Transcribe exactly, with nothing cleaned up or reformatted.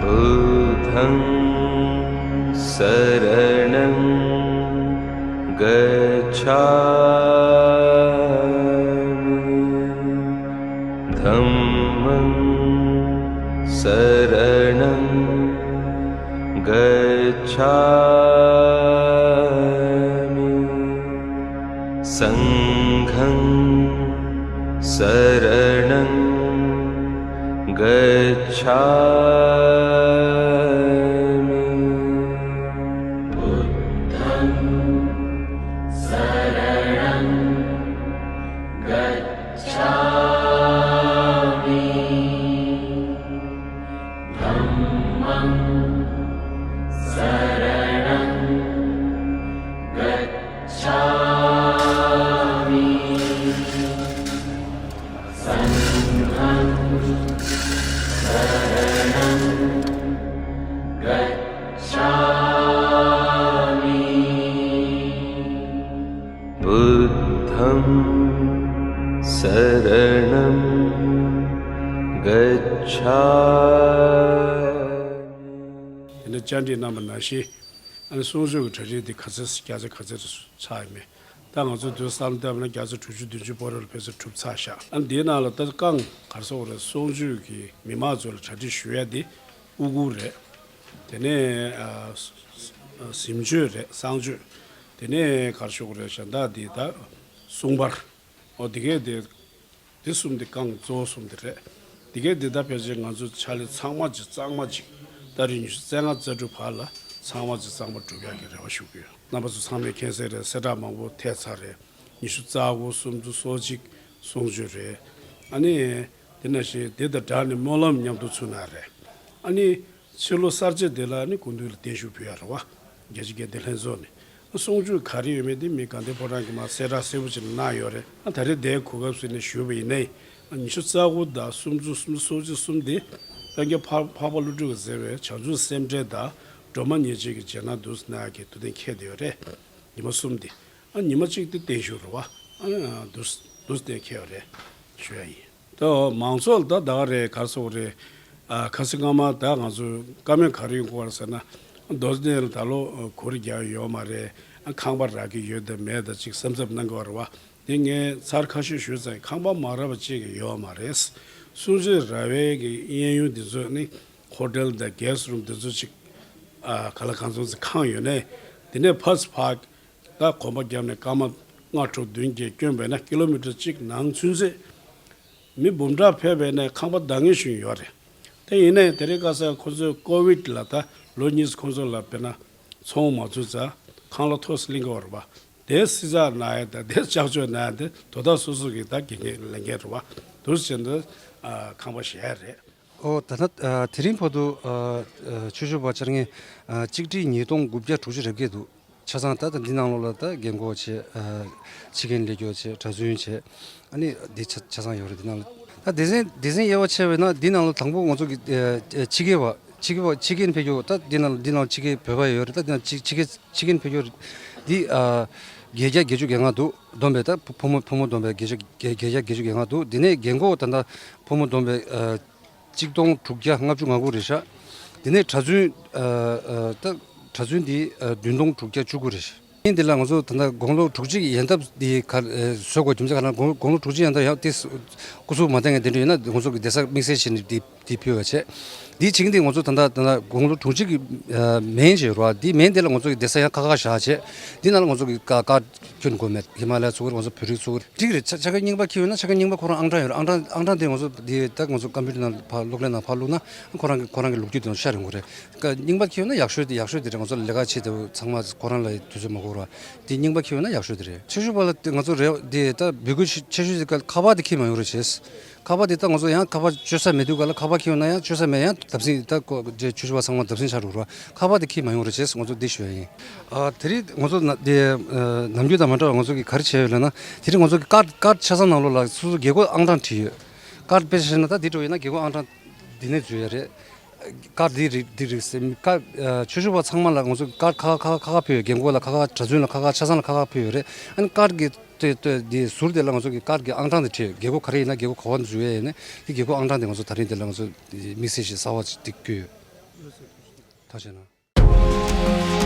बुद्धं शरणं गच्छामि। धम्मं शरणं गच्छामि। सङ्घं शरणं गच्छामि। बुद्धं शरणं गच्छामि। धम्मं शरणं गच्छामि। सङ्घं शरणं गच्छामि। बुद्धं शरणं गच्छामि। དེ་ནས་བཅར་འདྲི་གནང་བ་ནང་བཞིན། ཨ་ནི་གསུང་ཆོས་ཀྱི་གྲ་སྒྲིག་འདི་ག་ཚོད་བརྒྱ་ཆ་ག་ཚོད་ཚར་ཡོད་མེད། ད་ང་ཚོ་དུས་བསམ་བློ་བཏང་ན་བརྒྱ་ཆ་དྲུག་ཅུ་བདུན་ཅུ་སྤོ་རོགས་ལ་ཕལ་ཆེར་གྲུབ་ཚར་ཤག་ཨ་ནི་འདིའི་ནང་ལ་ད་རྐང་ག་རེ་ཟེར་དགོས་རེད། གསུང་ཆོས་ཀྱི་མི་མང་ཚོ་ལ་གྲ་སྒྲིག་ཞུ་ཡ་འདི་དབུ་གུར་རེད། དེ་ནས་ཨ་གཟིམ་ཆོས་རེད། གསང་ཆོས། དེ་ནས་ག་རེ་ཞུ་དགོས་རེད། གཞན་དག་འདི་ད་གསུང་པར། ཨོ་འདི་གས་འདི། འདི་གསུམ་འདི་རྐང་གཙོ་བོ་གསུམ་འདི་རེད། འདི་གས་འདི་ད་ཕལ་ཆེར་ང་ཚོ་ཕྱག་ལས་ཚང་མ་ཅིག་གཙང་མ་ཅིག་ཏ་རིག་ཉི་ཤུ་རྩ་ལྔ་རྩ་དྲུག་བར་ལ་ཚང་མ་ཅིག་གཙང་མ་སྒྲུབ་ཡག་གི་རེ་བ་ཞུ་གི་ཡོད། རྣམ་པ་ཚོ་ཚང་མས་མཁྱེན་གསལ་རེད། གསལ་བསྒྲགས་མང་པོ་ཐེབས་ཚར་རེད། ཉི་ཤུ་རྩ་དགུ་སུམ་ཅུ་སོ་གཅིག་གསུང་ཆོས་རེད། ཨ་ནི། དེ་ནང་བཞིན་དེ་དང་སྦྲགས་ནས་སྨོན་ལམ་མཉམ་དུ་ཚུགས་ན་རེད། ཨ་ནི། ཕྱི་ལོ་གསར་བརྗེ་དེ་ལ་ནི་སྐུ་མདུན་ལ་བརྟན་བཞུགས་ཕུལ་ཡ་རེད་བ། རྒྱལ་སྤྱི་དགེ་ལྡན་ལྷན་ཚོགས་ནས། གསུང་ཆོས་ག་རེ་ཡོད་མེད་དེ་མི་དགའ་ལྡན་ཕོ་བྲང་གིས་མར་གསལ་བསྒྲགས་གསལ་པོ་ཅིག་གནང་ཡོད་རེད། ཨ་ད་རེས་དེའི་གོ་སྐབས་ཟིན་ནས་ཞུས་པ་ཡིན་ནའི། ཨ་ཉི་ཤུ་རྩ་དགུ་དང་སུམ་ཅུ་སུམ་ཅུ་སོ་གཅིག་གསུམ་དེ། སངས་རྒྱས་འཕགས་འཕགས་པ་ཀླུ་སྒྲུབ་ཀྱིས་མཛད་པའི་བྱང་ཆུབ་སེམས་འགྲེལ་དང་སྒྲོལ་མ་ཉེར་གཅིག་གི་རྗེས་གནང་འདུག་སེ་གནང་ཡ་གི་དུས་སྟོན་འཁེལ་བསྡད་ཡོད་རེད། ཉི་མ་གསུམ་དེ། ཨ་ཉི་མ་གཅིག་དེ་བརྟན་བཞུགས་རེད་བ། ཨ་འདུག་སེ་འདུག་སེ་དེ་འཁེལ་བ་རེད། ཞུ་ཡ་ཡིན། ད་མང་ཚོགས་ལ་ད་ད་ག་རེ་ག་རེ་ཟེར་དགོས་རེད། ཨ་ཁ་སང་སྔ་མ་ད་ང་ཚོ་བཀའ་མོལ་ག་རེ་ཡོང་གི་ཡོད་རེད་ཟེར་ན། རྡོ་རྗེ་གདན་ལ་ད་ལོ་གུར་རྒྱག་ཡོད་མ་རེད། ཨ་ཁང་པ་རག་གི་ཡོད་དམ་མེད་དམ་ཅིག་གཟབ་གཟབ་གནང་གི་ཡོད་རེད་བ། དེ་ངས་ཚར་ཁ་ཤས་ཞུས་ཙང་ཁང་པ་མ་རག་པ་ཅིག་ཡོད་མ་རེད། གསུང་ཆོས་ར་བའི་གི་གཡས་གཡོན་འདི་ཚོ་ནི་ཧོ་ཊེལ་དང་གེ་སི་ཊི་རུམ་འདི་ཚོ་ཅིག་ཨ་ག་ལ་གང་འཚམ་ཅིག་ཁེངས་ཡོད་ནའི། དེ་ནས་ཕར་ཚུར་ཕར་ད་གོམ་པ་བརྒྱབ་ནས་སྐར་མ་ལྔ་དྲུག་བདུན་བརྒྱད་བསྐྱོན་པས་ན་ཀི་ལོ་མི་ཊར་གཅིག་ནང་ཚུན་ཚོད། མི་འབུམ་ཕྲག་ཕེབས་པས་ན་ཁང་པ་འདང་ངེས་ཤིག་ཡོད་རེད། དེ་ཡིན་ནའི་དེ་རིང་ཁ་སང་ཁོ་ཚོས་ཀོ་བིད་ལ་ད་ལོ་གཉིས་ཁོ་ཚོ་ལ་དཔེར་ན་ཚོང་མ་ཚུགས་ཙང་ཁང་གླ་མཐོ་སར་ལེན་གྱི་ཡོད་རེད་པ། དེ་བསྲི་ཚགས་གནང་ཡ་དང་དེ་ལྕགས་བཅོས་གནང་ཡ་དེ་དོ་བདག་སོ་སོ་གི་ད་འགན་འཁྱེར་ལས་འགན་རེད་པ། འདུག་སེ་བྱས་ན་ཨ་ཁང་པ་བཞེས་ཡ་རེད། ཨོ་ད་ལྟ་ཨ་དེ་རིང་བར་དུ་ཨ་ཨ་ཆོས་ཞུ་བ་བཅར་མཁན་ཨ་གཅིག་ཁྲི་ཉིས་སྟོང་དགུ་བརྒྱ་དྲུག་ཅུ་རེ་བརྒྱད་འདུག་ཆ་ཚང་ད་ལྟ་འདི་ནང་ལོགས་ལ་ད་རྒན་གོག་བྱས། ཨ་ཕྱི་རྒན་སླེབས་ཀྱོག་བྱས། གྲྭ་བཙུན་བྱས། ཨ་ནི་འདི་ཆ་ཆ་ཚང་ཡོད་རེད་འདི་ནང་ལ། ད་སྡེ་ཚན་སྡེ་ཚན་དབྱེ་བ་ཕྱེ་བས་ན་འདི་ནང་ལ་དང་པོ་ང་ཚོ་གི་ཨ་ཨ་ཕྱི་རྒྱལ་བ་ཕྱི་རྒྱལ་བ་ཕྱི་རྒན་ཕེབས་ཀྱོག་ད་འདི་ནང་ལ་འདི་ནང་ལ་ཕྱི་རྒྱལ་བོད་པ་ཡོད་རེད། ད་འདི་ནང་ཕྱི་ཕྱི་རྒྱལ་ཕྱི་རྒན་ཕེབས་ཀྱོག་རེད། འདི་ཨ་བརྒྱད་བརྒྱ་བརྒྱད་ཅུ་གྱ་ལྔ་འདུག་བསྡོམས་པས་ད་ཕོ་མོ་ཕོ་མོ་བསྡོམས་པས་བརྒྱད་ཅུ་བརྒྱད་བརྒྱ་བརྒྱད་ཅུ་གྱ་ལྔ་འདུག་དེ་ནས་རྒན་གོག་ད་ལྟ་ཕོ་མོ་བསྡོམས་པས་ཨ། གཅིག་སྟོང་དྲུག་བརྒྱ་ལྔ་བཅུ་ང་དགུ་རེད་ཤག་དེ་ནས་གྲྭ་བཙུན་ཨ་ཨ་ད་གྲྭ་བཙུན་འདི་ཨ་བདུན་སྟོང་དྲུག་བརྒྱ་བཅུ་དགུ་རེད་ཤག་ཨིན་དེ་ལ་ང་ཚོ་ད་ལྟ་དགུང་ལོ་དྲུག་ཅུ་ཡན་འདབ་འདི་ག་ཨ་བཟོ་དགོས་རྒྱུ་མཚན་ག་རེ་ན་དགུང་དགུང་ལོ་དྲུག་ཅུ་ཡན་འདབ་ཡང་ཏིས་སྐུ་གཟུགས་མ་བདེ་མཁན་དེ་འདྲ་ཡོད་ན་ང་ཚོ་གི་བསྡད་ས་དམིགས་བསལ་བྱས་ནས་འདི་འདི་ཕུལ་བ་བྱས། འདི་བྱེད་ཀྱི་འདི་ང་ཚོ་ད་ལྟ་ད་ལྟ་དགུང་ལོ་དྲུག་ཅུ་གི་ཨ་མེན་བྱས་རོ། འདི་མེན་དེ་ལ་ང་ཚོ་གི་བསྡད་ས་ཡང་ཁག་ཁག་བཞག་བྱས། འདི་ནང་ལ་ང་ཚོ་གི་ཀ་ཀ་ཁྱོན་དགོས་མེད། ཧི་མ་ལ་ཡ་ཚུགས་ཀྱི་རེད། ང་ཚོ་བོད་རིགས་ཚུགས་ཀྱི་རེད། འགྲིག་རེད། ཆ་ཆ་ག་རྙིང་པ་འཁྱེར་ཡོད་ན་ཆ་ག་རྙིང་པ་ཁོ་རང་ཨང་གྲངས་ཡོད་རེད། ཨང་གྲངས་ཨང་གྲངས་དེ་ང་ཚོ་དེ་ད་ང་ཚོ་ཀམ་པུ་ཊར་ནང་ཕར་གློག་ཀླད་ནང་ཕར་བླུགས་ན་ཁོ་རང་གི་ཁོ་རང་གི་ལོ་རྒྱུས་དེ་ཤར་ཡོང་གི་རེད། ཀ་རྙིང་པ་འཁྱེར་ཡོད་ན་ཡག་ཤོས་དེ་ཡག་ཤོས་དེ་རེད། ང་ཚོ་ལས་ཀ་བྱེད་དེ་ཚང་མ་ཁོ་རང་ལ་དུས་ཚོད་མ་འགོར་བ། དེ་རྙིང་པ་འཁྱེར་ཡོད་ན་ཡག་ཤོས་དེ་རེད། ཆོས་ཞུ་བ་ལ་དེ་ང་ཚོ་རེ་བ་དེ་ད་འབོད་སྐུལ་ཆེ་ཆེ་ཤོས་དེ་ཀ་ཁ་པར་དེ་འཁྱེར་མ་ཡོང་རོགས་བྱེད། ཁ་པར་དེ་ད་ང་ཚོ་ཡང་ཁ་པར་སྤྱོད་ས་མེད་དུས་ག་ལ་ཁ་པར་འཁྱེར་ཡོང་ན་ཡང་སྤྱོད་ས་མེད། ཡང་དམ་སྲི་ད་ཀོ་ཆོས་ཞུ་བ་ཚང་མ་དམ་སྲི་ཆགས་འགྲོ་རོགས། ཁ་པར་དེ་འཁྱེར་མ་ཡོང་རོགས་བྱེད། ང་ཚོ་འདི་ཞུ་ཡ་ཡིན། ཨ་དེ་རིང་ང་ཚོ་ན་དེ་ཨ་ནམ་རྒྱུན་དང་མ་འདྲ་བ་ང་ཚོ་གིས་ག་རེ་བྱས་ཡོད་ལབ་ན། དེ་རིང་ང་ཚོ་གི་ཀར་ཀར་ཆ་ཚང་ནང་ལོགས་ལ་སོ་སོ་རྒན་གོག་ཨང་གྲངས་བྲིས་ཡོད། ཀར་དཔེ་བཞག་ན་ད་འདི་འགྲོ་ཡིན་ན་རྒན་གོག་ཨང་གྲངས་འདི་ནས་འཛུལ་ཡ་རེད། ཀར་འདི་རིགས་འདི་རིགས་ཟེར་ཀར་ཨ་ཆོས་ཞུ་བ་ཚང་མ་ལ་ང་ཚོ་གི་ཀར་ཁ་ཁ་ཁ་ཁ་ཕུལ་ཡོད། རྒན་གོག་ལ་ཁ་ཁ་གྲྭ་བཙུན་ལ་ཁ་ཁ་ཆ་ཚང་ལ་ཁ་ཁ་ཕུལ་ཡོད་རེད། ཨ་ནི་ཀར་གི་དེ་དེ་འདི་ཟུར་དེ་ལ་ང་ཚོ་གི་ཀར་གི་ཨང་གྲངས་དེ་བྲིས་ཡོད། རྒན་གོག་ག་རེ་ཡིན་ན་རྒན་གོག་ག་བ་འཛུལ་ཡ་ཡིན་ན་འདི་རྒན་གོག་ཨང་གྲངས་དེ་ང་ཚོ་ད་རིང་དེ་ལ་ང་ཚོ་དམིགས་བསལ་ཞིག་གསར་བ་ཅིག་འདི་བཀོད་ཡོད། ཐུགས་རྗེ་གནང་།